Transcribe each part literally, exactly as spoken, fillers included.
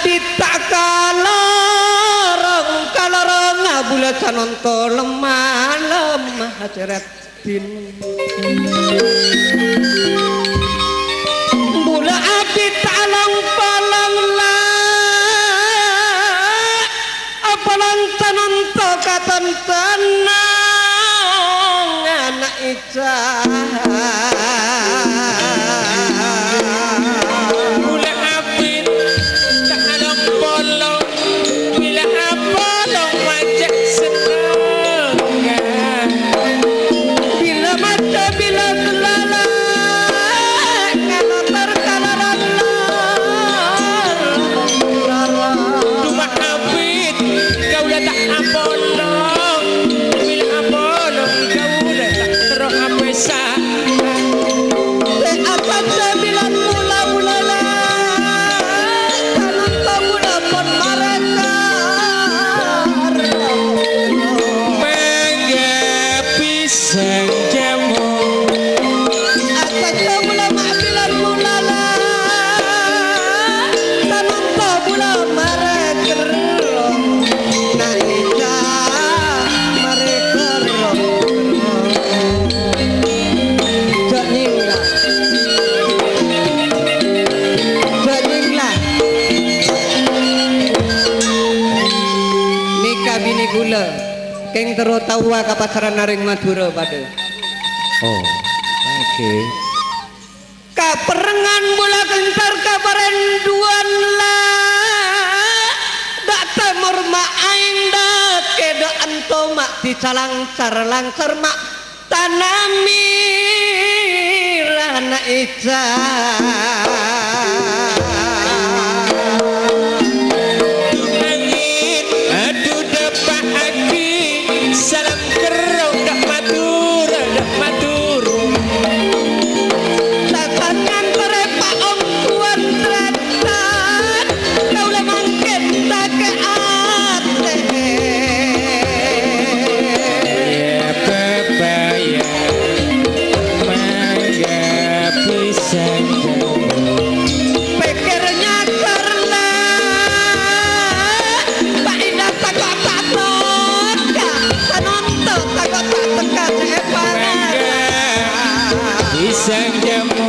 Abit ta' kalorong-kalorong, bulâ sanonto lemma-lemma hajârât din. Bulâ abit ta' long-polong la, apolong sanonto katontonang ana' Bulâ abit ta' long-polong, bilâ apolong maca sennengnga. Bilâ maca, bilâ lala, ngalotor kaloran lor. Coma abit kaulâ ta' apolong, bilâ apolong kaulâ ta' terro apèsa. Sè apaca bilân mula-mula la, sanonto bulâ pon marèka. Mangga pisang jamu. Apaca bulâ ma' bilân mula la, sanonto bulâ marèka. Naèka marèka. Jhâ' nyèngla. Jhâ' nyèngla. Nèka binè kaulâ, kèng terro taowa ka pasarana rèng Madhurâ padâ. Oh, oke. Kapèrèngan bulâ gentar kaparènduwân la, dâ' tèmor ma' aèng dâ' kèdâ' ènto ma' dicalangcar-langcar ma' Tanami rana Isa. Angin adu depa'agi salam kerrong dâ' Madhurâ, dâ' Madhurâ. Sakangan tarepa ongguwan Kaulâ mangkèn ta' kè atè. Bâbâ ya, mangga bisa. Pèkkèr nyakar la, Pak Indah tako' ta' tèka, sanonto tako' ta' tèka, cè' èpangara. Bisa jamu.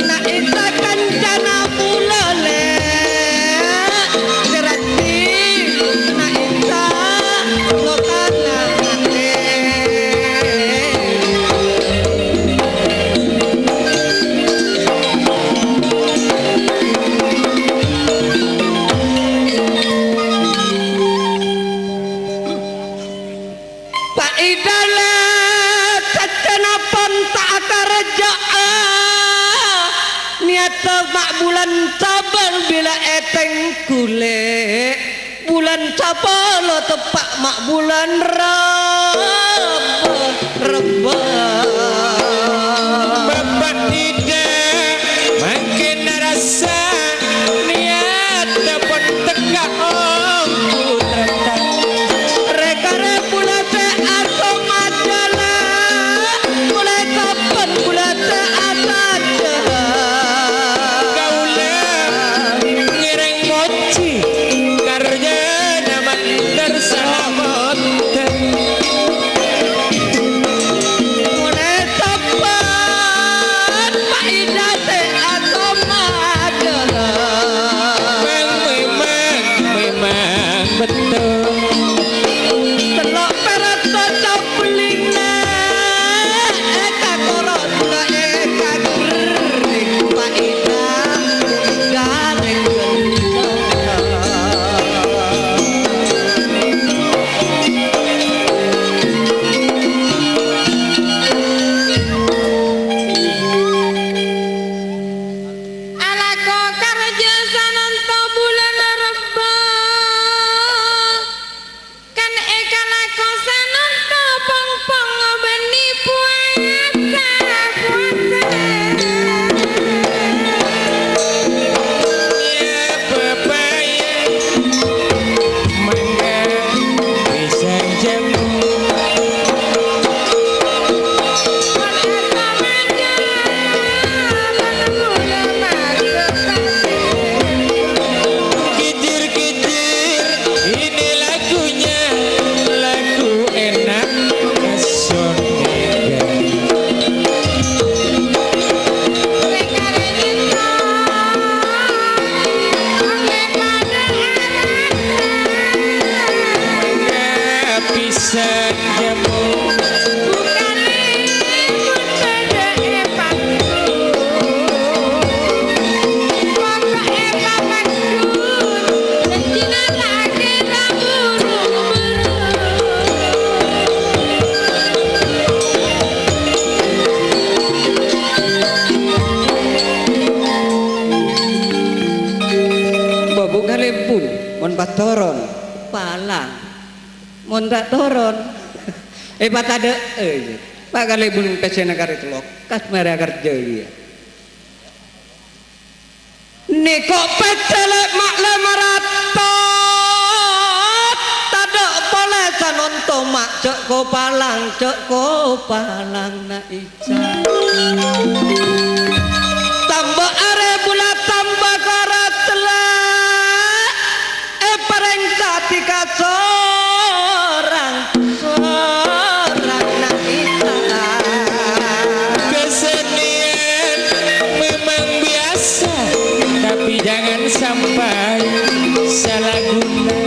Na' Isa kancana bulâ lè', sèrati na' Isa lokana atè. Pa'idâna saccana pon ta' akarajâ'â, niyatta ma' bulân sabâl bilâ ètèng ghulè', bulân sapolo teppa' ma' bulân Rebbâ, Rebbâ. Bapa' Ida mangkèn arassa niyatta pon tèka ongghu trètan. Rè-karè bulâ sè asomadhâna, bulâ ètapon bulâ sè asadhâ. Kaulâ ngèrèng mojhi karyana mandhâr salameddhân. Monè Sanjemo. Bâbu kalèbun, mon patoron, palang. Mon ta' toron, èpatadhâ'â, iyâ. Pa' kalèbun pèssèna karè tello, kas marè akerja, iyâ. Nèko pèssè lè' ma' lèma ratos, tadhâ' polè sanonto ma' jhâ' kopalang, jhâ' kopalang, na'. Tamba arè bulâ tamba karacella, èparèng sati kasorang-sorang, na' Isa. Kesenian memang biasa, tapi jangan sampai salah guna.